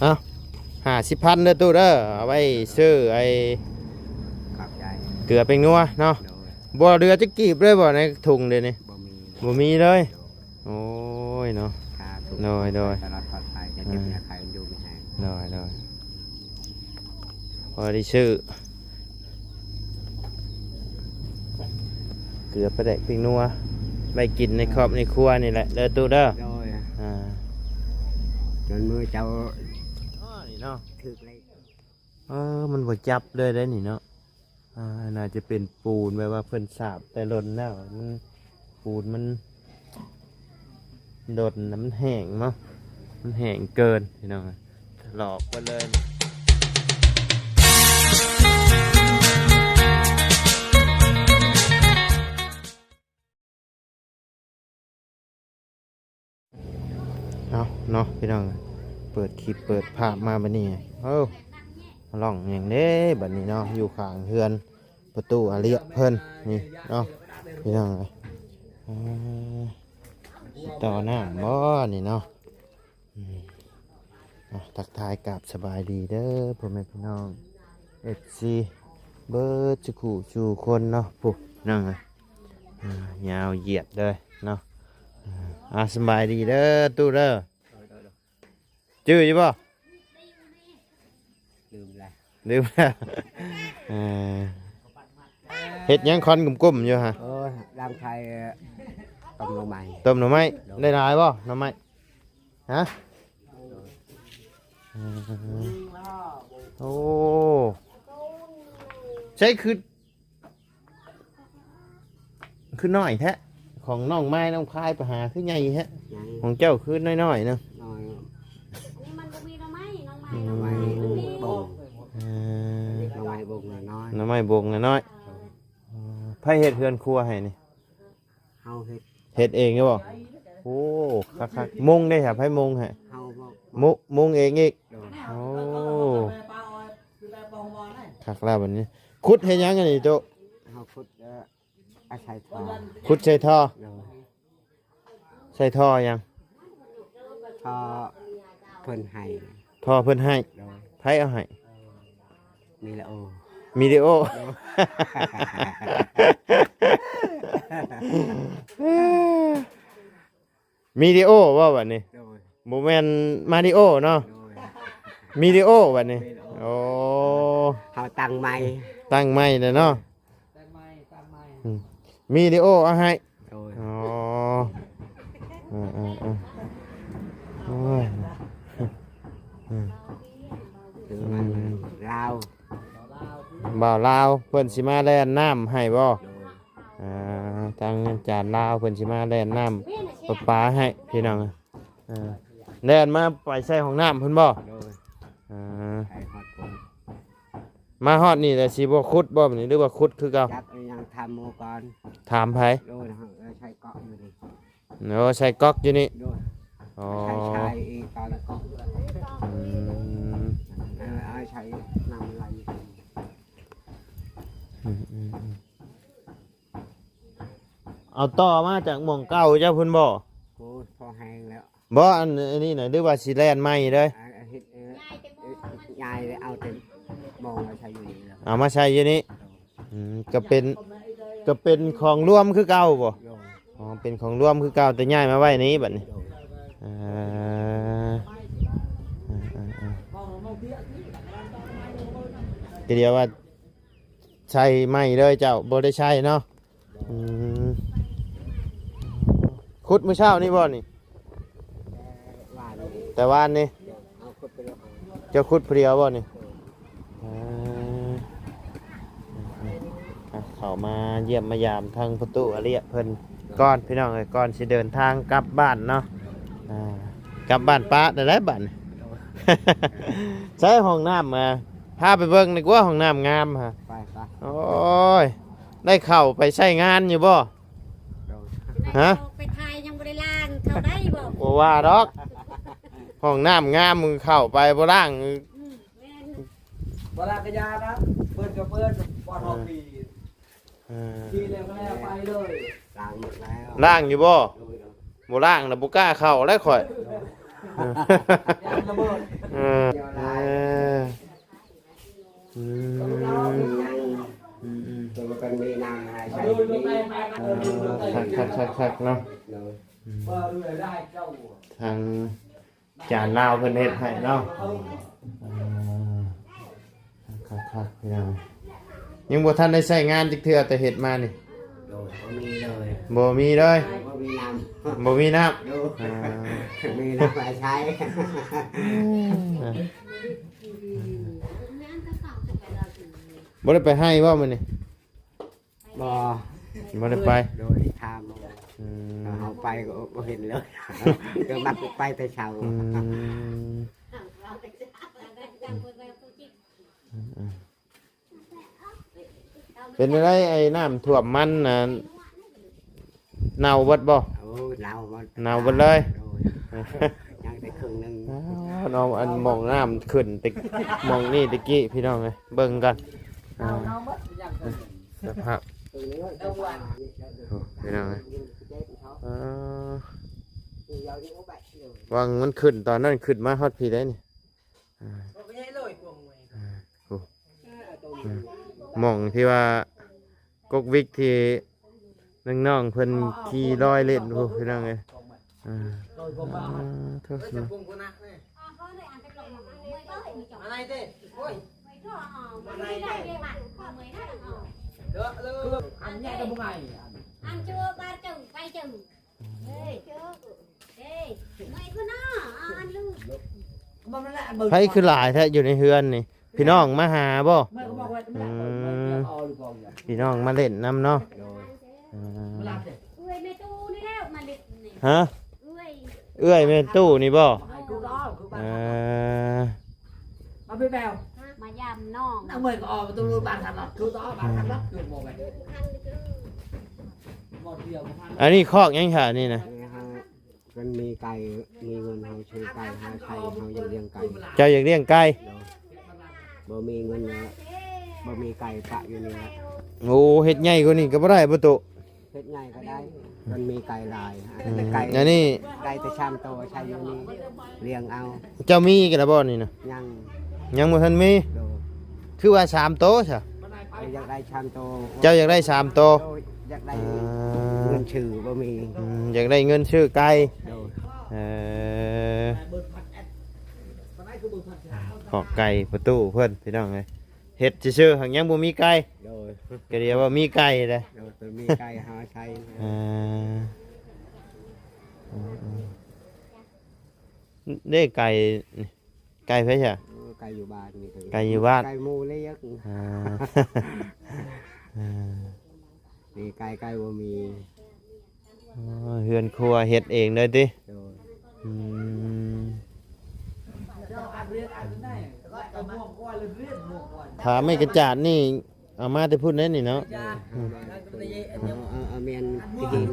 ເອົາ ຫ້າສິບພັນເດີຕູ້ເດີ ເອົາໄວ້ຊື້ໄອ້ ຂອບໃຈ ເກືອແປ້ງນົວເນາະ. ໂດຍ ບໍ່ເຫຼືອຈັກກີບເລີຍບໍ່ໃນຖົງດຽວນີ້? ບໍ່ມີ ບໍ່ມີເລີຍ. ໂດຍ ໂອ້ຍເນາະ ສາທຸ ໂດຍ ໂດຍ ຕະຫຼອດປອດໄພ ຈະເຈັບ ອືມ ຢ່າໄຂ້ ຢູ່ມີແຮງ ໂດຍ ໂດຍ ພໍໄດ້ຊື້ ເກືອປາແດກ ແປ້ງນົວ ໄວ້ກິນໃນຄອບໃນຄົວນີ້ແຫຼະເດີຕູ້ເດີ. ໂດຍ ອ່າ ຈົນມື້ເຈົ້າ ອໍ ນີ້ເນາະ ຖືກເລກ ເອີ ມັນບໍ່ຈັບເລີຍເດ້ນີ້ເນາະ. ອ່າ ໜ້າຈະເປັນປູນ ແບບວ່າເພິ່ນສາບແຕ່ດົນແລ້ວ ມັນ ປູນມັນດົນ ມັນແຫ້ງເນາະ ມັນແຫ້ງເກີນພີ່ນ້ອງ ຖະຫຼອກເບິດເລີຍ. ເອົາເນາະພີ່ນ້ອງ ເປີດຄລິບເປີດພາບມາບັດນີ້ ເອີ ຮ້ອງຫຍັງເດ້ບັດນີ້ເນາະ ຢູ່ຂ້າງເຮືອນປະຕູອາເລຍເພິ່ນນີ້ເນາະ ພີ່ນ້ອງເອີຍ. ເອີ ຊິຕໍ່ນ້ຳບໍ່ນີ້ເນາະ? ອືມ ອ່ະ ທັກທາຍກາບສະບາຍດີເດີພໍ່ແມ່ພີ່ນ້ອງ ເອັຟຊີ ເບິດສູ່ຄູ່ສູ່ຄົນເນາະ. ຜູ້ ພີ່ນ້ອງເອີຍ ອ່າ ຍາວຢຽດເລີຍເນາະ. ອ່າ ສະບາຍດີເດີຕູ້ເດີ ຈື່ຢູ່ບໍ່? ລືມແລ້ວ ລືມແລ້ວ. ເອີ ເຮັດຫຍັງຄວັນກຸ້ມໆຢູ່ຫະ? ໂອ້ຍ ລ້າງໄຂ່ ຕົ້ມໜໍ່ໄມ້ ຕົ້ມໜໍ່ໄມ້. ໂດຍ ໄດ້ຫຼາຍບໍ່ໜໍ່ໄມ້? ຮະ? ເອີ ໂອ້ ໃສ່ຄື ຄືນ້ອຍແທ້ ຂອງນ້ອງມາຍນ້ອງພາຍໄປຫາຄືໃຫຍ່ແທ້ ໃຫຍ່ ຂອງເຈົ້າຄືນ້ອຍໆນະ ນ້ອຍ. ອັນນີ້ມັນບໍ່ມີໜໍ່ໄມ້ ນ້ອງມາຍ ອືມ ນ້ອງມາຍມັນມີບົງ ເອີ ໜໍ່ໄມ້ບົງນ້ອຍໆ ໜໍ່ໄມ້ບົງນ້ອຍໆ. ເອີ ໃຜເຮັດເຮືອນຄົວໃຫ້ນີ້? ເຮົາເຮັດ ເຮັດເອງຢູ່ບໍ່? ໂອ້ ຄັກໆ. ມຸງເດ້ຫະ? ໃຜມຸງໃຫ້? ເຮົາມຸງ ມຸງເອງອີກ. ໂດຍ ໂອ້ ຄັກແລ້ວບັດນີ້. ຂຸດເຮັດຫຍັງອັນນີ້ໂຕ? ເຮົາຂຸດ ເອີ ອາໄສທໍ່ ຂຸດໃສ່ທໍ່. ໂດຍ ໃສ່ທໍ່ຫຍັງ? ທໍ່ເພິ່ນໃຫ້ ທໍ່ເພິ່ນໃຫ້. ໂດຍ ໃຜເອົາໃຫ້? ມີລະໂອ ມີລະໂອ. ໂດຍ ມີລະໂອບໍ່ບັດນີ້? ໂດຍ ບໍ່ແມ່ນມາລິໂອເນາະ. ໂດຍ ມີລະໂອບັດນີ້. ມີລະໂອ ໂອ້ ເຮົາຕັ້ງໃໝ່ ຕັ້ງໃໝ່ແລ້ວເນາະ. ຕັ້ງໃໝ່ ຕັ້ງໃໝ່ ອືມ ມີລະໂອເອົາໃຫ້. ໂດຍ ອໍ ເອີໆໆ ໂອ້ຍ ອືມ ຄືມັນ ອືມ ລາວ ບ່າວລາວເພິ່ນຊິມາແລ່ນນ້ຳໃຫ້ບໍ່? ໂດຍ ອ່າ ທາງອາຈານລາວເພິ່ນຊິມາແລ່ນນ້ຳປະປາໃຫ້ພີ່ນ້ອງ. ເອີ ແລ່ນມາໄປໃສ່ຫ້ອງນ້ຳພຸ້ນບໍ່? ໂດຍ ອ່າ ໄປຮອດພຸ້ນ. ມາຮອດນີ້ແລ້ວຊິບໍ່ຂຸດບໍ່ບັດນີ້ ຫຼືວ່າຂຸດຄືເກົ່າ? ຈັກ ຍັງຖາມໝູ່ກ່ອນ. ຖາມໃຜ? ໂດຍ ເຮົາໃສ່ກອກຢູ່ນີ້. ໂອ້ ໃສ່ກອກຢູ່ນີ້. ໂດຍ ອໍ ໃສ່ຊາຍອີກຕອນກອກ. ອືມ ເອີ ເອົາໃສ່ນ້ຳໄຫຼ. ອືມໆໆ ເອົາຕໍ່ມາຈາກໝ່ອງເກົ່າເຈົ້າພຸ້ນບໍ່? ໂອ້ຍ ພໍແຮງແລ້ວ. ບໍ່ ອັນ ອັນນີ້ນະ ຫຼືວ່າຊິແລ່ນໃໝ່ເລີຍ? ອ່າ ເຮັດ ເອີ ຍ້າຍແຕ່ໝ່ອງ ເອີ ຍ້າຍແລ້ວເອົາແຕ່ໝ່ອງມາໃສ່ຢູ່ນີ້ແລ້ວ. ເອົາມາໃສ່ຢູ່ນີ້. ອືມ ກໍເປັນ ກໍເປັນຂອງລວມຄືເກົ່າບໍ່? ໂດຍ ອໍ ເປັນຂອງລວມຄືເກົ່າ ແຕ່ຍ້າຍມາໄວ້ນີ້ບັດນີ້. ໂດຍ ເອີ ເອີໆໆ ກໍດຽວວ່າ ໃສ່ໃໝ່ເລີຍເຈົ້າ ບໍ່ໄດ້ໃຊ້ເນາະ. ອືມ ຂຸດມື້ເຊົ້ານີ້ບໍ່ນີ້? ແຕ່ວານນີ້ ແຕ່ວານນີ້. ເຮົາຂຸດໄປແລ້ວ ເຈົ້າຂຸດຜູ້ດຽວບໍ່ນີ້? ເອີ ອ່ະ ເຂົ້າມາຢ້ຽມມາຢາມທາງປະຕູອາເລຍເພິ່ນກ່ອນ ພີ່ນ້ອງເອີຍ ກ່ອນຊິເດີນທາງກັບບ້ານເນາະ. ອ່າ ກັບບ້ານປະໄດ້ແລ້ວບັດນີ້. ໃຊ້ຫ້ອງນ້ຳ ອ່າ ພາໄປເບິ່ງດີກວ່າ ຫ້ອງນ້ຳງາມຫະ. ໄປ ໄປ. ໂອ້ຍ ໄດ້ເຂົ້າໄປໃຊ້ງານຢູ່ບໍ່? ໂດຍ ຮະ? ໄປຖ່າຍຍັງບໍ່ໄດ້ລ້າງ ເຂົ້າໄດ້ບໍ່? ບໍ່ວ່າດອກ ຫ້ອງນ້ຳງາມ ມຶງເຂົ້າໄປບໍ່ລ້າງ. ອືມ ແມ່ນ ບໍ່ລ້າງກະຢ່ານະ ເປີດກະເປີດ ບໍ່ຮອດປີ. ເອີ ທີ່ແລ້ວກະແລ້ວໄປເລີຍ ລ້າງໝົດແລ້ວ. ລ້າງຢູ່ບໍ່? ໂດຍ ໂດຍ ບໍ່ລ້າງນະ ບໍ່ກ້າເຂົ້າແລ້ວຂ້ອຍ. ໂດຍ ເອີ ລະເບີດ. ເອີ ຄັກເນາະ ໂດຍ ອືມ ທາງ ຈານລາວເພິ່ນເຮັດໃຫ້ເນາະ ເອີ ຄັກໆ ພີ່ນ້ອງ ຍັງບໍ່ທັນໄດ້ໃຊ້ງານຈັກເທື່ອ ແຕ່ເຮັດມານີ້ ໂດຍ ບໍ່ມີເລີຍ ບໍ່ມີເລີຍ ບໍ່ມີນ້ຳ ບໍ່ມີນ້ຳ ໂດຍ ອ່າ ມີນ້ຳໃຊ້ ບໍ່ໄດ້ໄປໄຮ່ບໍ່ມື້ນີ້? ບໍ່ ບໍ່ໄດ້ໄປ ໂດຍ ຖາມ ອືມ ເຮົາໄປກໍບໍ່ເຫັນເລີຍ ກໍມັກໄປແຕ່ເຊົ້າ ອືມ ອືມ ເປັນຈັ່ງໃດໄອ້ນ້ຳຖ້ວມມັນນະ ເນົ່າເບິດບໍ່? ໂອ້ ເນົ່າເບິດ ເນົ່າເບິດເລີຍ ໂດຍ ຍັງແຕ່ເຄິ່ງໜຶ່ງ ອ້າວ ເນາະ ອັນໝ່ອງນ້ຳຂຶ້ນແຕ່ ໝ່ອງນີ້ແຕ່ກີ້ ພີ່ນ້ອງເອີຍ ເບິ່ງກ່ອນ ອ່າ ສະພາບ ໂອ້ ພີ່ນ້ອງເອີຍ ເອີ ຫວ່າງມັນຂຶ້ນຕອນນັ້ນ ຂຶ້ນມາຮອດພີ້ໄດ໋ນີ້ ອ່າ ອ່າ ໂອ້ ໝ່ອງທີ່ວ່າກົກວິກທີ່ນ້ອງໆເພິ່ນຂີ່ລອຍເລ່ນພຸ້ນ ພີ່ນ້ອງເອີຍ ອ່າ ເອີ ເອີ ເອີ ເອີ ໃຜຄືຫຼາຍແທ້ຢູ່ໃນເຮືອນນີ້? ພີ່ນ້ອງມາຫາບໍ່? ອືມ ພີ່ນ້ອງມາຫຼິ້ນນຳເນາະ ໂດຍ ອ່າ ເອື້ອຍແມ່ຕູ້ນີ້ແຫຼະມາຫຼິ້ນນີ້ ຮະ? ເອື້ອຍ ເອື້ອຍແມ່ຕູ້ນີ້ບໍ່? ເອີ ມາຢາມນ້ອງ ອັນນີ້ຄອກຫຍັງຫະນີ້ນະ? ຄັນມີໄກ່ ມີເງິນເຮົາຊື້ໄກ່ ເຮົາໃຊ້ ເຮົາຢາກລ້ຽງໄກ່ ເຈົ້າຢາກລ້ຽງໄກ່? ໂດຍ ບໍ່ມີເງິນແລ້ວ ບໍ່ມີໄກ່ປະຢູ່ນີ້ແຫຼະ ໂອ້ ເຮັດໃຫຍ່ກວ່ານີ້ກໍບໍ່ໄດ້ບໍ່ຕຸ? ເຮັດໃຫຍ່ກໍໄດ້ ມັນມີໄກ່ຫຼາຍ ອືມ ໄກ່ ອັນນີ້ ໄກ່ແຕ່ສາມໂຕໃຊ້ຢູ່ນີ້ ລ້ຽງເອົາ ເຈົ້າມີກັນລະບໍ່ນີ້ນະ? ຍັງ ຍັງບໍ່ທັນມີ ໂດຍ ຄືວ່າສາມໂຕຊະ? ເອີ ຢາກໄດ້ສາມໂຕ ເຈົ້າຢາກໄດ້ສາມໂຕ ໂດຍ ຢາກໄດ້ ອ່າ ເງິນຊື້ບໍ່ມີ ອືມ ຢາກໄດ້ເງິນຊື້ໄກ່ ໂດຍ ເອີ ຄອກໄກ່ປະຕູເພິ່ນ ພີ່ນ້ອງເອີຍ ເຮັດຊື່ໆ ຫາກຍັງບໍ່ມີໄກ່ ໂດຍ ກະດຽວວ່າມີໄກ່ເດ້ ໂດຍ ມີໄກ່ຫາໃຊ້ ເອີ ເດ້ໄກ່ນີ້ ໄກ່ໃຜຊະ? ເອີ ໄກ່ຢູ່ບ້ານນີ້ ໄກ່ຢູ່ບ້ານ ໄກ່ໝູ່ລ້ຽງ ອ່າ ເອີ ມີໄກ່ ໄກ່ບໍ່ມີ ອໍ ເຮືອນຄົວເຮັດເອງເລີຍຕິ? ໂດຍ ອືມ ຖ້າໄມ້ກະຈາດນີ້ ເອົາມາແຕ່ພຸ້ນເດ້ນີ້ເນາະ ໂດຍ ອືມ ເອົາ ເອົາ ເອົາແມ່ນທີ່ດິນ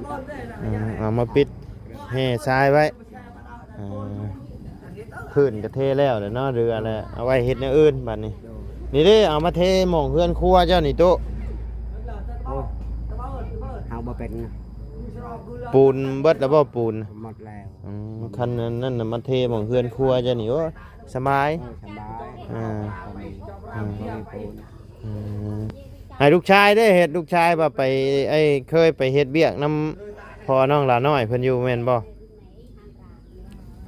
ເອີ ເອົາມາປິດແຮ່ຊາຍໄວ້ ອ່າ ພື້ນກະເທແລ້ວແຫຼະເນາະ ເຫຼືອແລ້ວ ເອົາໄວ້ເຮັດແນວອື່ນບາດນີ້ ໂດຍ ນີ້ເດ້ ເອົາມາເທໝ່ອງເຮືອນຄົວເຈົ້ານີ້ຕຸ ໂອ້ຍ ເຮົາບໍ່ເປັນ ປູນເບິດແລ້ວບໍ່? ປູນ ໝົດແລ້ວ ອືມ ຄັນນັ້ນນະ ມາເທໝ່ອງເຮືອນຄົວເຈົ້ານີ້ ໂອ້ຍ ສະບາຍ ເອີ ສະບາຍ ອ່າ ອືມ ບໍ່ມີປູນ ອືມ ໃຫ້ລູກຊາຍເດ້ເຮັດ ລູກຊາຍວ່າໄປ ໄອ້ ເຄີຍໄປເຮັດວຽກນຳພໍ່ນ້ອງຫຼ້ານ້ອຍເພິ່ນຢູ່ແມ່ນບໍ່?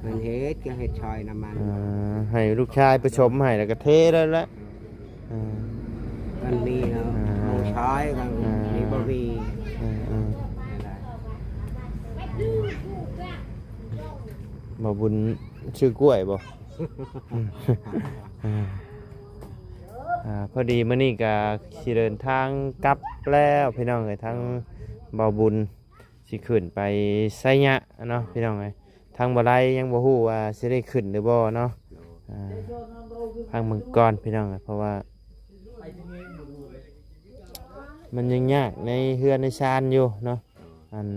ມັນເຮັດ ກໍເຮັດຊ່ອຍນຳມັນ ອ່າ ໃຫ້ລູກຊາຍປະສົມໃຫ້ ແລ້ວກໍເທເລີຍແຫຼະ ອ່າ ມັນມີເນາະ ອ່າ ໝູ່ຊອຍກໍ ອ່າ ມີບໍ່ມີ ອ່າ ອ່າ ບໍ່ບຸນຊື້ກ້ວຍບໍ່? ອ່າ ອ່າ ພໍດີມື້ນີ້ກໍຊິເດີນທາງກັບແລ້ວ ພີ່ນ້ອງເອີຍ ທາງເບົາບຸນຊິຂຶ້ນໄປໄຊຍະເນາະ ພີ່ນ້ອງເອີຍ ທາງບໍ່ໄລຍັງບໍ່ຮູ້ວ່າຊິໄດ້ຂຶ້ນຫຼືບໍ່ເນາະ ອ່າ ພັງເບິ່ງກ່ອນ ພີ່ນ້ອງເອີຍ ເພາະວ່າມັນຍັງຍາກໃນເຮືອນໃນຊານຢູ່ເນາະ ອັນ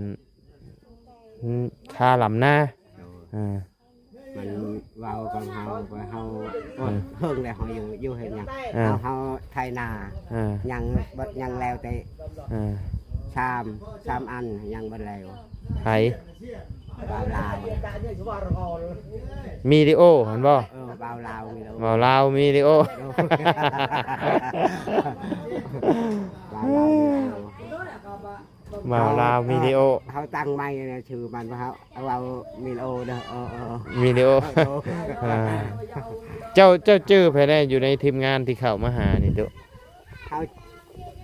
ອືມ ຄາລຳນາ ໂດຍ ອ່າ ມັນເວົ້າກັບເຮົາ ວ່າເຮົາ ອືມ ເຮີ້ງແລ້ວເຮົາຢູ່ ຢູ່ເຮັດຫຍັງ ອ່າ ເຮົາ ເຮົາໄຖນາ ອ່າ ຍັງ ຍັງແລ້ວແຕ່ ອ່າ ຊາມ ຊາມອັນ ຍັງບໍ່ແລ້ວ ໃຜ? ບ່າວລາວ ມີລິໂອຫັ້ນບໍ່? ເອີ ບ່າວລາວມີລິໂອ ບ່າວລາວມີລິໂອ ໂດຍ ບ່າວລາວມີລິໂອ ບ່າວລາວມີດີໂອ ເຮົາຕັ້ງໃໝ່ນະ ຊື່ມັນວ່າເຮົາ ເອົາມີດີໂອເດີ ເອີ ເອີ ມີດີໂອ ເອີ ເຈົ້າ ເຈົ້າຈື່ໃຜແດ່ຢູ່ໃນທີມງານທີ່ເຂົ້າມາຫານີ້ຕຸ? ເຮົາ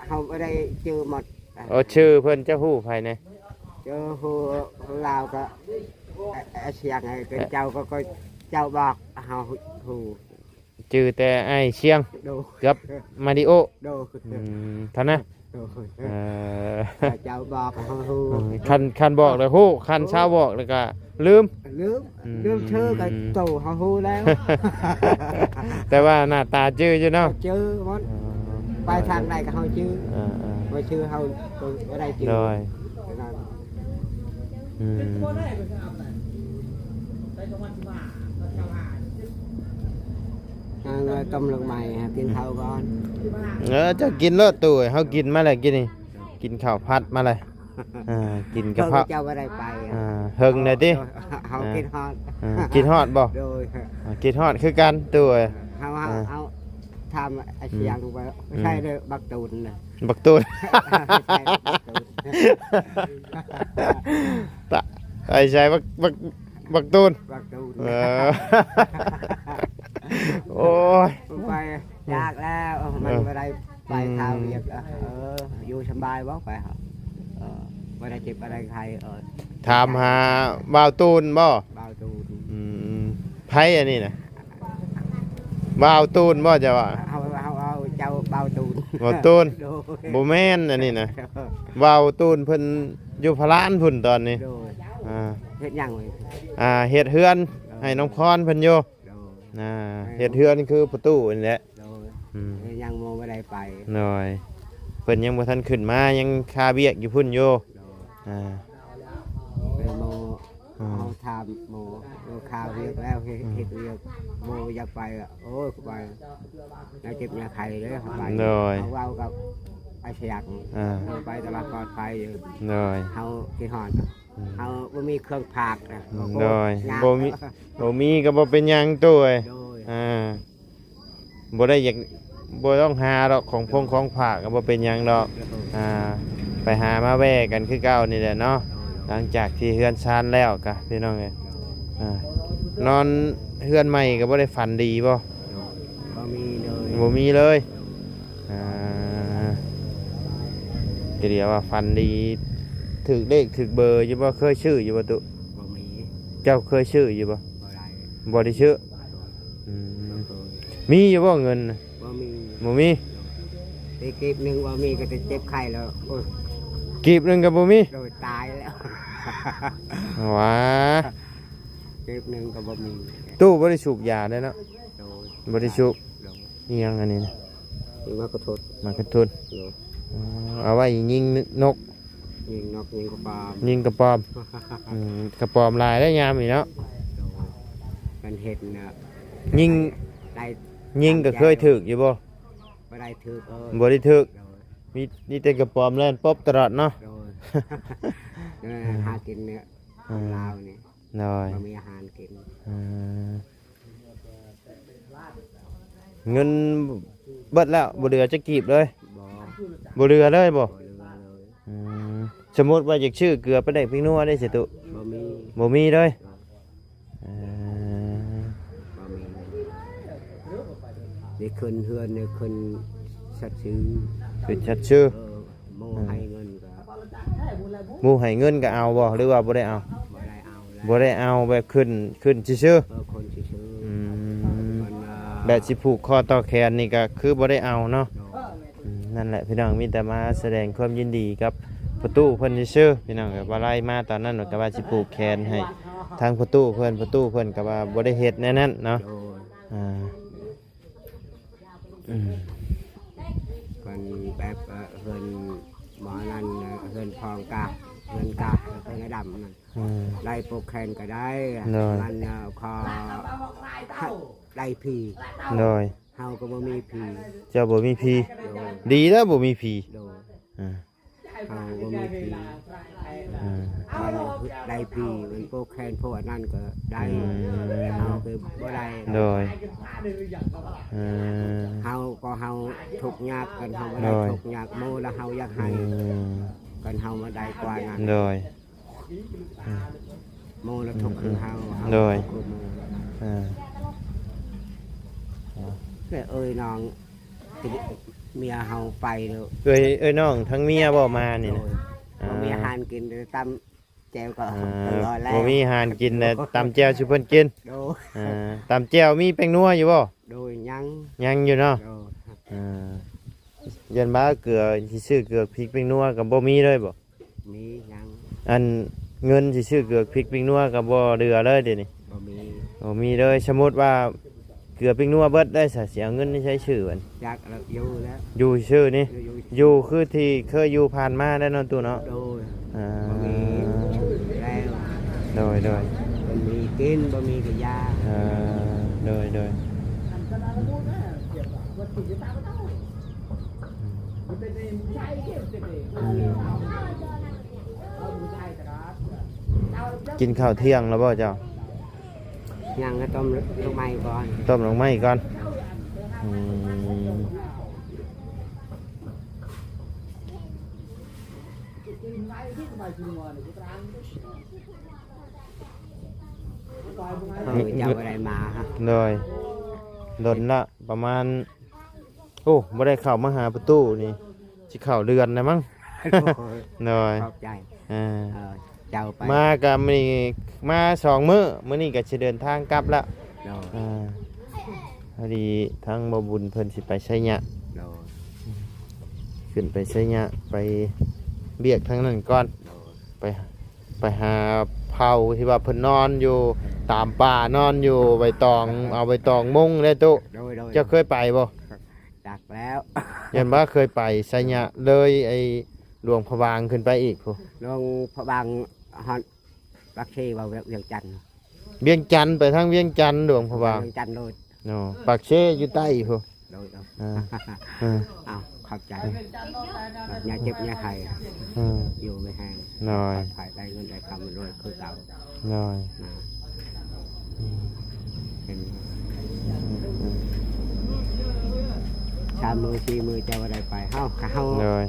ເຮົາບໍ່ໄດ້ຈື່ໝົດ. ໂອ້ ຊື່ເພິ່ນເຈົ້າຮູ້ໃຜແດ່? ເຈົ້າຮູ້ລາວກໍ ອາ ອາ ສຽງເປັນເຈົ້າກໍ ກໍເຈົ້າບອກເຮົາຮູ້. ຈື່ແຕ່ອ້າຍຊຽງ ໂດຍ ກັບມາລິໂອ ໂດຍ ອືມ ເທົ່ານັ້ນ ໂດຍ ເອີ ເຈົ້າບອກເຮົາຮູ້ ເອີ ຄັນ ຄັນບອກແລ້ວຮູ້ ຄັນຊາວບອກແລ້ວກໍລືມ ລືມ ອືມ ລືມຊື່ກໍໂຕເຮົາຮູ້ແລ້ວ ແຕ່ວ່າໜ້າຕາຈື່ຢູ່ເນາະ ຈື່ໝົດ ເອີ ໄປທາງໃດກໍເຮົາຈື່ ເອີ ເອີ ບໍ່ຊື່ເຮົາກໍບໍ່ໄດ້ຈື່ ໂດຍ ນັ້ນ ອືມ ຫາເງິນຕົ້ມເລື່ອງໃໝ່ ຫາກິນເຂົ້າກ່ອນ ເອີ ເຈົ້າກິນໂລດຕູ້ ເຮົາກິນມາແລ້ວກິນນີ້ ກິນເຂົ້າຜັດມາແລ້ວ ເອີ ກິນກະເພາະ ເຮົາບໍ່ໄດ້ໄປ ເອີ ເຫິງແລ້ວຕິ ເຮົາ ເອີ ຄິດຮອດ ເອີ ຄິດຮອດບໍ່? ໂດຍ ເອີ ຄິດຮອດຄືກັນຕູ້ ເຮົາ ເຮົາ ເອີ ເຮົາຖາມອາຊຽງວ່າ ອືມ ໃຊ່ເດີບັກຕູນນະ ບັກຕູນ ໃຊ່ບັກຕູນ ຕະ ໄປໃສ່ບັກ ບັກ ບັກຕູນ ບັກຕູນ ເອີ ໂອ້ຍ ໄປຍາກແລ້ວ ມັນ ເອີ ບໍ່ໄດ້ໄປ ອືມ ຄາວວຽກ ເອີ ຢູ່ສະບາຍບໍ່ໄປ ເອີ ບໍ່ໄດ້ເຈັບບໍ່ໄດ້ໄຂ້ ເອີ ຖາມຫາບ່າວຕູນບໍ່? ບ່າວຕູນ ອືມ ໃຜອັນນີ້ນະ? ບ່າວຕູນບໍ່ເຈົ້າວ່າ? ເຮົາ ເຮົາເອົາເຈົ້າບ່າວຕູນ ບ່າວຕູນ ໂດຍ ບໍ່ແມ່ນອັນນີ້ນະ ບ່າວຕູນເພິ່ນຢູ່ພະລານພຸ້ນຕອນນີ້ ໂດຍ ອ່າ ເຮັດຫຍັງເລີຍ? ອ່າ ເຮັດເຮືອນ ໂດຍ ໃຫ້ນ້ອງພອນເພິ່ນຢູ່ ໂດຍ ອ່າ ເຮັດເຮືອນຄືປະຕູນີ້ແຫຼະ ໂດຍ ອືມ ຍັງບໍ່ໄດ້ໄປ ໂດຍ ເພິ່ນຍັງບໍ່ທັນຂຶ້ນມາ ຍັງຄາວຽກຢູ່ພຸ້ນຢູ່ ໂດຍ ອ່າ ໄປໝໍ ອືມ ເຮົາຖາມໝໍ ເອີ ຄາວຽກແລ້ວ ເຮັດ ອືມ ເຮັດວຽກ ໝໍຢາກໄປ ໂອ້ຍ ໄປ ລາວເຈັບລາວໄຂ້ເດ້ ໄປ ໂດຍ ເຮົາເວົ້າກັບອາຊຽງ ອ່າ ເຮົາໄປຕະຫຼອດປອດໄພຢູ່ ໂດຍ ເຮົາຄິດຮອດ ອືມ ເຮົາບໍ່ມີເຄື່ອງຝາກນະ ອືມ ໂດຍ ຍາກ ບໍ່ມີ ບໍ່ມີກໍບໍ່ເປັນຫຍັງຕູ້ເອີຍ ໂດຍ ອ່າ ບໍ່ໄດ້ຢາກ ບໍ່ຕ້ອງຫາດອກ ຂອງຟົງຂອງຝາກກໍບໍ່ເປັນຫຍັງດອກ ອ່າ ໄປຫາມາແວ່ກັນຄືເກົ່ານີ້ແຫຼະເນາະ ຫຼັງຈາກທີ່ເຮືອນຊານແລ້ວກະ ພີ່ນ້ອງເອີຍ ອ່າ ນອນເຮືອນໃໝ່ກໍບໍ່ໄດ້ຝັນດີບໍ່? ບໍ່ມີເລີຍ ບໍ່ມີເລີຍ ອ່າ ກໍດຽວວ່າຝັນດີ ຖືກເລກຖືກເບີຢູ່ບໍ່? ເຄີຍຊື້ຢູ່ບໍ່ຕຸ? ບໍ່ມີ ເຈົ້າເຄີຍຊື້ຢູ່ບໍ່? ບໍ່ໄດ້ ບໍ່ໄດ້ຊື້ ອືມ ບໍ່ເຄີຍ ມີຢູ່ບໍ່ເງິນ? ບໍ່ມີ ບໍ່ມີ ແຕ່ກີບໜຶ່ງບໍ່ມີກໍຈະເຈັບໄຂ້ແລ້ວ ໂອ້ຍ ກີບໜຶ່ງກໍບໍ່ມີ ໂດຍ ຕາຍແລ້ວ ຫວາ ກີບໜຶ່ງກໍບໍ່ມີ ຕູ້ບໍ່ໄດ້ສູບຢາເດ້ເນາະ ໂດຍ ບໍ່ໄດ້ສູບ ໂດຍ ອີ່ຫຍັງອັນນີ້ນະ? ໝາກກະທົດ ໝາກກະທົດ ໂດຍ ອໍ ເອົາໄວ້ຍິງນົກ ຍິງນົກ ຍິງກະປອມ ຍິງກະປອມ ອືມ ກະປອມຫຼາຍແລ້ວຍາມນີ້ເນາະ ໂດຍ ມັນເຫັນນະ ຍິງ ໄດ້ ຍິງກໍເຄີຍຖືກຢູ່ບໍ່? ບໍ່ໄດ້ຖືກ ເອີ ບໍ່ໄດ້ຖືກ ໂດຍ ມີ ມີແຕ່ກະປອມແລ່ນປົບຕະຫຼອດເນາະ ໂດຍ ເອີ ຫາກິນເນາະ ອືມ ລາວນີ້ ໂດຍ ບໍ່ມີອາຫານກິນ ອືມ ເງິນເບິດແລ້ວ ບໍ່ເຫຼືອຈັກກີບເລີຍ ບໍ່ ບໍ່ເຫຼືອເລີຍບໍ່? ບໍ່ເຫຼືອເລີຍ ອືມ ສົມມຸດວ່າຢາກຊື້ເກືອປາແດກພິກນົວເດ້ ເສຍຕຸ ບໍ່ມີ ບໍ່ມີເລີຍ ເອີ ບໍ່ມີ ໄດ້ຂຶ້ນເຮືອນ ໄດ້ຂຶ້ນຊັດຊື່ ຂຶ້ນຊັດຊື່ ເອີ ໝູ່ໃຫ້ເງິນກໍ ໝູ່ໃຫ້ເງິນກໍເອົາບໍ່ ຫຼືວ່າບໍ່ໄດ້ເອົາ? ບໍ່ໄດ້ເອົາແລ້ວ ບໍ່ໄດ້ເອົາ ແບບຂຶ້ນ ຂຶ້ນຊື່ໆ ເອີ ຂຶ້ນຊື່ໆ ອືມ ມັນວ່າ ແບບຊິຜູກຄໍຕໍ່ແຂນນີ້ກໍຄືບໍ່ໄດ້ເອົາເນາະ ໂດຍ ອືມ ນັ້ນແຫຼະພີ່ນ້ອງ ມີແຕ່ມາສະແດງຄວາມຍິນດີກັບພໍ່ຕູ້ເພິ່ນຊື່ໆ ພີ່ນ້ອງ ກໍວ່າໄລ່ມາຕອນນັ້ນກໍວ່າຊິຜູກແຂນໃຫ້ທາງພໍ່ຕູ້ເພິ່ນ ພໍ່ຕູ້ເພິ່ນກໍວ່າບໍ່ໄດ້ເຮັດແນວນັ້ນເນາະ ໂດຍ ອ່າ ອືມ ເພິ່ນແບບ ເອີ ເຮືອນໝໍນັ້ນ ເຮືອນພອງກະ ເຮືອນກະ ເຮືອນດຳນັ້ນ ອືມ ໄດ້ຜູກແຂນກໍໄດ້ ໂດຍ ມັນ ເອີ ຂໍໄດ້ຜີ ໂດຍ ເຮົາກໍບໍ່ມີຜີ ເຈົ້າບໍ່ມີຜີ ໂດຍ ດີແລ້ວບໍ່ມີຜີ ໂດຍ ອ່າ ເຮົາບໍ່ມີຜີ ອ່າ ມັນໄດ້ຜີ ມັນຜູກແຂນພວກອັນນັ້ນກໍໄດ້ ອືມ ເຮົາກໍບໍ່ໄດ້ ໂດຍ ເອີ ເຮົາກໍເຮົາທຸກຍາກກັນ ເຮົາບໍ່ໄດ້ ໂດຍ ທຸກຍາກ ໂມລະເຮົາຢາກໃຫ້ ອືມ ຄັນເຮົາມາໄດ້ກວ່ານັ້ນ ໂດຍ ໂມລະທຸກຄືເຮົາ ໂດຍ ເຮົາທຸກຄືໂມ ເອີ ເອີຍນ້ອງ ເມຍເຮົາໄປແລ້ວ ເອີຍ ເອີຍນ້ອງທັງເມຍບໍ່ມານີ້ນະ ໂດຍ ອ່າ ບໍ່ມີອາຫານກິນ ຕຳແຈ່ວກໍ ອ່າ ເອີຍແລ້ວ ບໍ່ມີອາຫານກິນແລ້ວ ຕຳແຈ່ວສູ່ເພິ່ນກິນ ໂດຍ ອ່າ ຕຳແຈ່ວມີແປ້ງນົວຢູ່ບໍ່? ໂດຍ ຍັງ ຍັງຢູ່ເນາະ ໂດຍ ອ່າ ຢ້ານວ່າເກືອ ຊິຊື້ເກືອ ພິກ ແປ້ງນົວກໍບໍ່ມີເລີຍບໍ່? ມີຍັງ ອັນເງິນຊິຊື້ເກືອພິກປິງນົວກໍບໍ່ເຫຼືອເລີຍເດນີ້ ບໍ່ມີ ບໍ່ມີເລີຍ. ສົມມຸດວ່າເກືອປິງນົວເບິດໄດ້ຊະ ຊິເອົາເງິນໃສໃຊ້ຊື້ບັດ? ຢາກແລ້ວ ຢູ່ແລ້ວ ຢູ່ຊື່ນີ້ ຢູ່ ຢູ່ຄືທີ່ເຄີຍຢູ່ຜ່ານມາໄດ້ເນາະ ຕູ້ເນາະ. ໂດຍ ອ່າ ບໍ່ມີແລ້ວ ໂດຍ ໂດຍ ບໍ່ມີກິນ ບໍ່ມີກະຢາ ເອີ ໂດຍ ໂດຍ ອືມ ອືມ ກິນເຂົ້າທ່ຽງແລ້ວບໍ່ເຈົ້າ? ຍັງ ກໍຕົ້ມໜໍ່ໄມ້ກ່ອນ ຕົ້ມໜໍ່ໄມ້ກ່ອນ ອືມ ເອີ ເຈົ້າບໍ່ໄດ້ມາ ໂດຍ ດົນລະ ປະມານ ໂອ້ ບໍ່ໄດ້ເຂົ້າມາຫາປະຕູນີ້ ຊິເຂົ້າເດືອນແລ້ວມັງ ໂດຍ ຂອບໃຈ ເອີ ເອີ ເຈົ້າໄປ ມາກໍມື້ນີ້ ມາສອງມື້ ມື້ນີ້ກໍຊິເດີນທາງກັບລະ ໂດຍ ເອີ ພໍດີທາງບ່າວບຸນເພິ່ນຊິໄປໄຊຍະ ໂດຍ ຂຶ້ນໄປໄຊຍະ ໄປວຽກທາງນັ້ນກ່ອນ ໂດຍ ໄປ ໄປຫາເຜົ່າທີ່ວ່າເພິ່ນນອນຢູ່ ເອີ ຕາມປ່າ ນອນຢູ່ໃບຕອງ ເອົາໃບຕອງມຸງເດ້ຕູ້ ໂດຍ ໂດຍ ເຈົ້າເຄີຍໄປບໍ່? ຈັກແລ້ວ ຢ້ານວ່າເຄີຍໄປໄຊຍະ ເລີຍໄອ້ຫຼວງພະບາງຂຶ້ນໄປອີກພຸ້ນ ຫຼວງພະບາງຮອດປາກເຊ ວ່າວຽງຈັນ ວຽງຈັນ ໄປທາງວຽງຈັນ ຫຼວງພະບາງ ວຽງຈັນໂລດ ເນາະ ປາກເຊຢູ່ໃຕ້ພຸ້ນ ໂດຍ ເອີ ເອີ ເອີ ອ້າວ ຂອບໃຈ ເອີ ຢ່າເຈັບຢ່າໄຂ້ ເອີ ຢູ່ມີແຮງ ໂດຍ ປອດໄພ ໄດ້ເງິນໄດ້ຄຳ ລວຍຄືເກົ່າ ໂດຍ ນະ ອືມ ເຫັນ ອືມ ອືມ ສາມມື້ສີ່ມື້ເຈົ້າບໍ່ໄດ້ໄປ ເຮົາ ເຮົາ ໂດຍ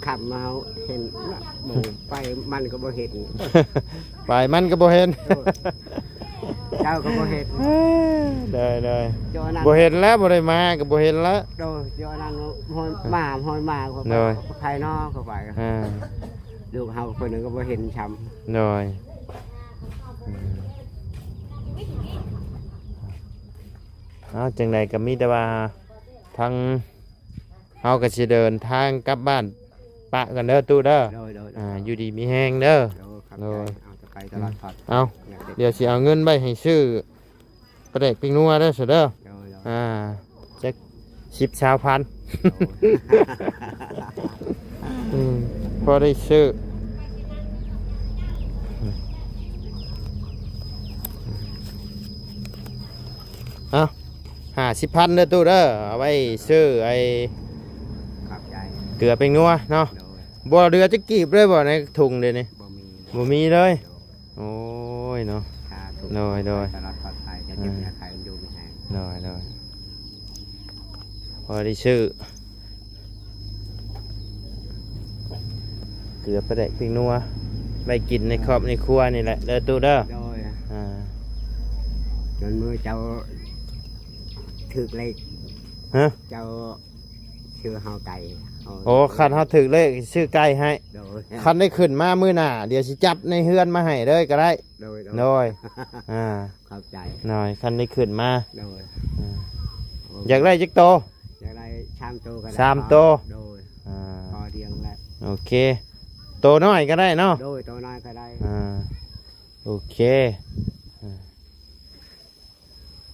ຂັບມາເຮົາເຫັນ ບໍ່ໄປມັນກໍບໍ່ເຫັນ ໄປມັນກໍບໍ່ເຫັນ ເອີ ເຈົ້າກໍບໍ່ເຫັນ ເອີ ໂດຍ ໂດຍ ເຈົ້ານັ້ນ ບໍ່ເຫັນແລ້ວ ບໍ່ໄດ້ມາກໍບໍ່ເຫັນແລ້ວ ໂດຍ ເຈົ້ານັ້ນຫ້ອຍມາ ຫ້ອຍມາ ໂດຍ ໄປນອກເຂົ້າໄປ ອ່າ ລູກເຮົາຄົນໜຶ່ງກໍບໍ່ເຫັນຊ້ຳ ໂດຍ ອືມ ເອົາ ຈັ່ງໃດກໍມີແຕ່ວ່າທາງ ເຮົາກໍຊິເດີນທາງກັບບ້ານ ປະກັນເດີຕູ້ເດີ ໂດຍ ໂດຍ ອ່າ ຢູ່ດີມີແຮງເດີ ໂດຍ ຂອບໃຈ ໂດຍ ເອົາ ຈະໄປຕະຫຼອດ ອືມ ເອົາ ດຽວຊິເອົາເງິນໄວ້ໃຫ້ຊື້ປາແດກປີ້ງນົວເດີ ຊະເດີ ໂດຍ ໂດຍ ອ່າ ຈັກສິບ ຊາວພັນ ໂດຍ ອືມ ພໍໄດ້ຊື້ ເອົາ ຫ້າສິບພັນເດີຕູ້ເດີ ເອົາໄວ້ຊື້ໄອ້ ຂອບໃຈ ເກືອແປ້ງນົວເນາະ ໂດຍ ບໍ່ເຫຼືອຈັກກີບເລີຍບໍ່ໃນຖົງເດນີ້? ບໍ່ມີ ບໍ່ມີເລີຍ ໂດຍ ໂອ້ຍເນາະ ສາທຸ ໂດຍ ໂດຍ ຕະຫຼອດປອດໄພ ຢ່າເຈັບ ອ່າ ຢ່າໄຂ້ ຢູ່ມີແຮງ ໂດຍ ໂດຍ ພໍໄດ້ຊື້ ເກືອປາແດກພິກນົວ ໄວ້ກິນໃນຄອບໃນຄົວນີ້ແຫຼະເດີຕູ້ເດີ ໂດຍ ອ່າ ຈົນມື້ເຈົ້າຖືກເລກ ຮະ ເຈົ້າຊື້ເຮົາໄກ່ ໂອ້ ຄັນເຮົາຖືກເລກຊິຊື້ໄກ່ໃຫ້ ໂດຍ ຄັນໄດ້ຂຶ້ນມາມື້ໜ້າ ດຽວຊິຈັບໃນເຮືອນມາໃຫ້ເລີຍກໍໄດ້ ໂດຍ ໂດຍ ໂດຍ ອ່າ ຂອບໃຈ ໂດຍ ຄັນໄດ້ຂຶ້ນມາ ໂດຍ ອ່າ ໂອ້ ຢາກໄດ້ຈັກໂຕ? ຢາກໄດ້ສາມໂຕກໍໄດ້ ສາມໂຕ ໂດຍ ອ່າ ພໍດຽງແຫຼະ ໂອເຄ ໂຕນ້ອຍກໍໄດ້ເນາະ ໂດຍ ໂຕນ້ອຍກໍໄດ້ ອ່າ ໂອເຄ ອ່າ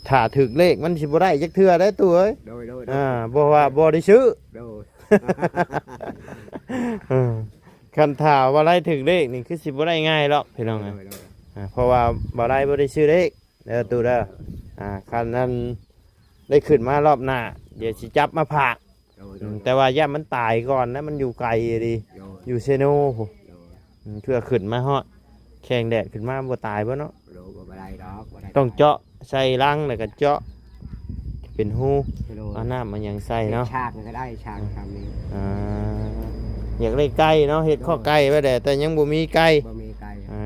ຖ້າຖືກເລກມັນຊິບໍ່ໄດ້ຈັກເທື່ອເດ້ຕູ້ເອີຍ ໂດຍ ໂດຍ ໂດຍ ອ່າ ບໍ່ວ່າບໍ່ໄດ້ຊື້ ໂດຍ ເອີ ຄັນຖ້າວ່າໄດ້ຖືກເລກນີ້ຄືຊິບໍ່ໄດ້ງ່າຍດອກພີ່ນ້ອງ ໂດຍ ໂດຍ ອ່າ ເພາະວ່າບໍ່ໄດ້ ບໍ່ໄດ້ຊື້ເລກເດີຕູ້ເດີ ອ່າ ຄັນນັ້ນໄດ້ຂຶ້ນມາລອບໜ້າ ດຽວຊິຈັບມາຝາກ ໂດຍ ໂດຍ ອືມ ແຕ່ວ່າຢ້ານມັນຕາຍກ່ອນນະ ມັນຢູ່ໄກດີ ໂດຍ ຢູ່ເຊໂນພຸ້ນ ໂດຍ ອືມ ເທື່ອຂຶ້ນມາຮອດ ແຂງແດດຂຶ້ນມາບໍ່ຕາຍບໍ່ເນາະ? ໂດຍ ບໍ່ໄດ້ດອກ ບໍ່ໄດ້ ຕ້ອງເຈາະໃສ່ລັງ ແລ້ວກໍເຈາະເປັນຮູ ໂດຍ ເອົານ້ຳເອົາຫຍັງໃສ່ເນາະ ເຮັດຊາກກໍໄດ້ ຊາກ ອືມ ທຳນີ້ ອ່າ ຢາກໄດ້ໄກ່ເນາະ ເຮັດຄອກໄກ່ໄວ້ແຫຼະ ແຕ່ຍັງບໍ່ມີໄກ່ ບໍ່ມີໄກ່ ເອີ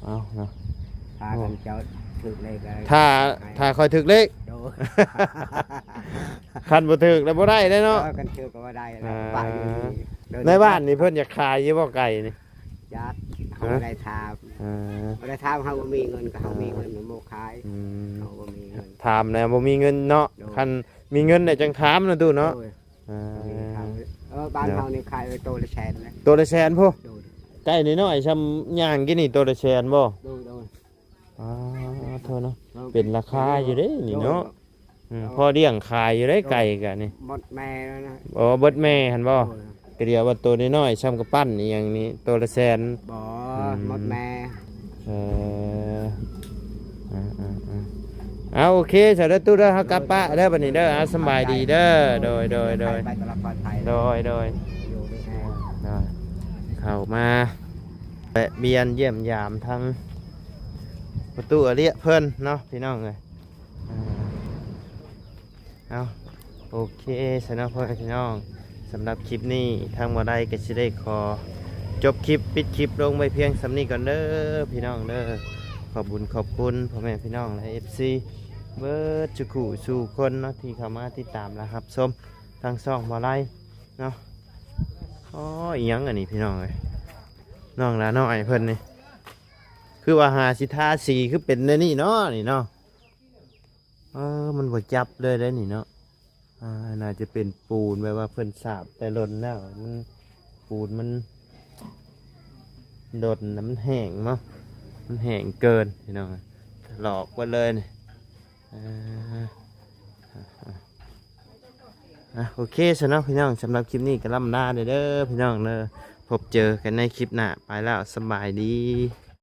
ເອົາໆເນາະ ຖ້າຄັນເຈົ້າຖືກເລກກໍ ຖ້າ ຖ້າຂ້ອຍຖືກເລກ ໂດຍ ຄັນບໍ່ຖືກແລ້ວບໍ່ໄດ້ເດ້ເນາະ ເອີ ຄັນຖືກກໍບໍ່ໄດ້ແລ້ວ ອ່າ ປະຢູ່ນີ້ ໃນບ້ານນີ້ເພິ່ນຢາກຂາຍຢູ່ບໍ່ໄກ່ນີ້? ຢາກ ເຮົາບໍ່ໄດ້ຖາມ ອ່າ ບໍ່ໄດ້ຖາມ ເຮົາບໍ່ມີເງິນ ກໍເຮົາມີເງິນ ເຮົາບໍ່ຂາຍ ອືມ ເຮົາບໍ່ມີເງິນ ຖາມແລ້ວບໍ່ມີເງິນເນາະ ໂດຍ ຄັນມີເງິນແລ້ວຈັ່ງຖາມເນາະຕູ້ເນາະ ໂດຍ ອ່າ ເອີ ບ້ານເຮົານີ້ຂາຍໂຕລະແສນນະ ໂຕລະແສນພຸ້ນ ໂດຍ ໄກ່ນ້ອຍໆ ຊ່ຳຍ່າງກິນນີ້ໂຕລະແສນບໍ່? ໂດຍໆ ອໍ ໂທເນາະ ເປັນລາຄາຢູ່ເດ້ນີ້ເນາະ ໂດຍ ອືມ ພໍລ້ຽງຂາຍຢູ່ເດ້ໄກ່ກະນີ້ ໝົດແມ່ແລ້ວນະ ອໍ ເບິດແມ່ຫັ້ນບໍ່? ໂດຍ ກະດຽວວ່າໂຕນ້ອຍໆ ຊ່ຳກະປັ້ນອີ່ຫຍັງນີ້ ໂຕລະແສນ ບໍ່ ອືມ ໝົດແມ່ ເອີ ອ່າໆໆ ເອົາ ໂອເຄ ສາທຸເດີຕູ້ເດີ ເຮົາກັບປະເດີ ບັດນີ້ເດີ ເອົາ ສຳບາຍດີເດີ ໂດຍໆໆ ໄປຕະຫຼອດປອດໄພ ໂດຍໆ ຢູ່ດີແຮງ ເຂົ້າມາແວະວຽນຢ້ຽມຢາມທາງປະຕູອາເລຍເພິ່ນເນາະ ພີ່ນ້ອງເອີຍ ອ່າ ເອົາ ໂອເຄ ຊະເນາະ ພໍ່ແມ່ພີ່ນ້ອງ ສຳລັບຄລິບນີ້ ທາງບໍ່ໄດ້ກໍຊິໄດ້ຂໍຈົບຄລິບ ປິດຄລິບລົງໄວ້ພຽງສ່ຳນີ້ກ່ອນເດີ ພີ່ນ້ອງເດີ ຂອບບຸນຂອບຄຸນພໍ່ແມ່ພີ່ນ້ອງ ແລະ ເອັຟຊີ ເບິດສູ່ຄູ່ສູ່ຄົນເນາະ ທີ່ເຂົ້າມາຕິດຕາມ ແລະ ຮັບຊົມທາງຊ່ອງບໍ່ໄດ້ເນາະ ອໍ ອີ່ຫຍັງອັນນີ້ ພີ່ນ້ອງເອີຍ ນ້ອງຫຼານ້ອຍເພິ່ນນີ້ ຄືວ່າຫາຊິທາສີ ຄືເປັນແນວນີ້ເນາະ ນີ້ເນາະ ເອີ ມັນບໍ່ຈັບເລີຍເດ້ນີ້ເນາະ ອ່າ ໜ້າຈະເປັນປູນ ແບບວ່າເພິ່ນສາບແຕ່ດົນແລ້ວ ມັນ ປູນມັນດົນນະ ມັນແຫ້ງເນາະ ມັນແຫ້ງເກີນ ພີ່ນ້ອງ ຖະຫຼອກເບິດເລີຍນີ້ ເອີ ອ່ະ ໂອເຄ ຊະເນາະ ພີ່ນ້ອງ ສຳລັບຄລິບນີ້ກໍລ່ຳລາເດີ ເດີ ພີ່ນ້ອງເດີ ພົບເຈີກັນໃນຄລິບໜ້າ ໄປແລ້ວ ສະບາຍດີ.